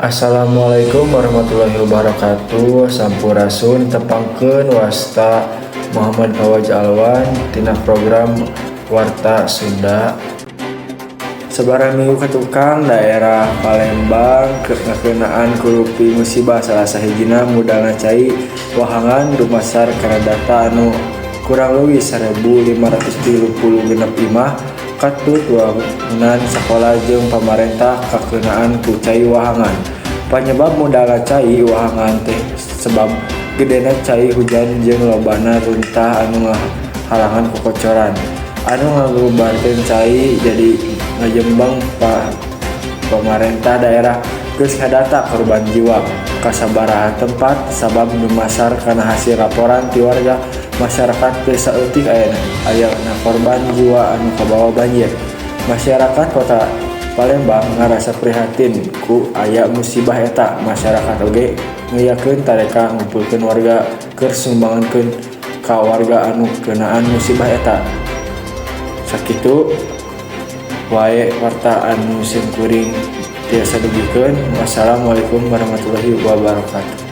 Assalamualaikum warahmatullahi wabarakatuh. Sampurasun, tepangkeun, wasta Muhammad Fawaz Alwan tina program Warta Sunda. Sabaraha minggu ka tukang, daerah Palembang ngakeunaan ku rupi musibah, salah sahijina mudalna cai wahangan. Dumasar kana data anu kurang leuwih 1536 imah, katut wangunan sakola jeung pamarentah kakeunaan ku cai wahangan. Panyebab mudalna cai wahangan teh sebab gedena cai hujan jeung lobana runtah anu ngahalangan kokocoran anu ngagubarkeun cai jadi ngajembeng. Pamarentah daerah geus ngadata korban jiwa ka sababaraha tempat, sabab dumasar kana hasil laporan ti warga masyarakat teu saeutik ayana korban jiwa anu kabawa banjir. Masyarakat Kota Palembang ngarasa prihatin ku aya musibah eta. Masyarakat oge ngayakeun tareka ngumpulkeun warga keur sumbangankeun ka warga anu keunaan musibah eta. Sakitu wae warta anu simkuring tiasa dugikeun. Wassalamualaikum warahmatullahi wabarakatuh.